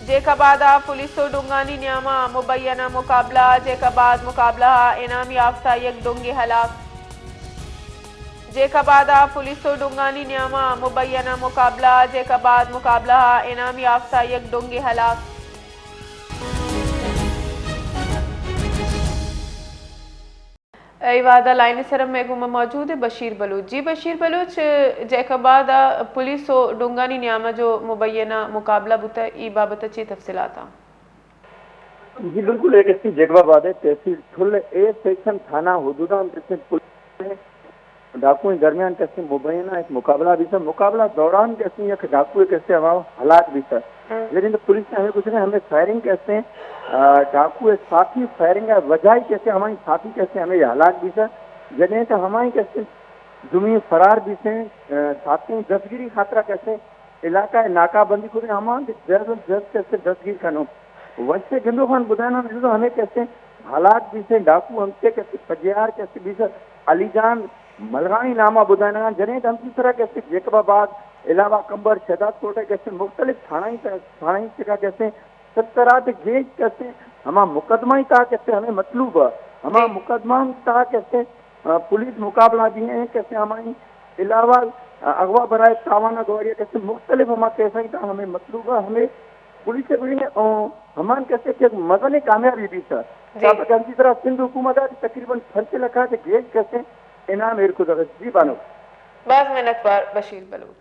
جیکب آباد ءَ پولیس ءُ ڈنگانی نیام ءَ مبینہ مقابلہ، جیکب آباد مقابلہ ءَ انعام یافتہ یک ڈنگے ہلاک۔ جیکب آباد ءَ پولیس ءُ ڈنگانی نیام ءَ مبینہ مقابلہ، جیکب آباد مقابلہ ءَ انعام یافتہ یک ڈنگے ہلاک۔ اے وہد ءَ لائن ءِ سر ءَ مئے گوما موجود اِنت بشیر بلوچ۔ جی بشیر بلوچ، جیکب آباد ءَ پولیس ءُ ڈنگانی نیام ءَ جو مبینہ مقابلہ بوتہ، اے بابت ءَ چی تفصیلات اَنت؟ جی بالکل، اے کسے جیکب آباد ءِ تحصیل ٹھل اے سیکشن تھانہ حدود ءَ کسے پولیس ءُ ڈاکوئیں درمیان کسے مبینہ یک مقابلہ بیتہ۔ مقابلہ دوران کسے یک ڈاکو کسے ہما ہلاک بیتہ۔ ہم۔ جنین پولیس ءَ ہمے گوشتگ، ہمے فائرنگ کسے، آ، ڈاکو ءِ ساتھی فائرنگ ءِ وجہ کسے ہمائی ساتھی کسے ہمے ہلاک بیتہ۔ جنین تو ہمائی کسے دومی فرار بیتہ، آ، ساتھی دستگیری خاطرہ کسے علاقہ ءِ ناکہ بندی کتگ، ہما جلد از جلد کسے دستگیر کنوں۔ وشے گندو خان بدینان جزو ہمے کسے ہلاک بیتہ ڈاکو ہمے کسے پجار کسے بیتہ علی جان ملغانی نام ءَ بدینان جنین ہمے سرا کسے جیکب آباد، علاوہ کمبر، شہداد کوٹ ءِ کسے مختلف تھانہ ءِ تہ-، تھانہ ءِ تہا کسے سترات گیج کسے ہما مقدمہ ءِ تہا کسے ہمے مطلوب ءَ، ہما جی۔ مقدمہ ءِ تہا کسے، آ، پولیس مقابلہ بھی ہیں کسے ہمائی علاوہ، آ، اغوا برائے تاوان ءَ گواری کسے مختلف ہما کیساں ءِ تہا ہمے مطلوب ءَ، ہمے پولیس ءِ گوشگ ءَ، آ، ہمان کسے کہ یک مزنیں کامیابی بیتہ۔ جی۔ سابق ہمے سرا سندھ حکومت ءَ تقریباً پنچ لکھ ءَ گیج کسے انعام ایر کتگ۔ جی بانک۔ باز منتوار بشیر بلوچ۔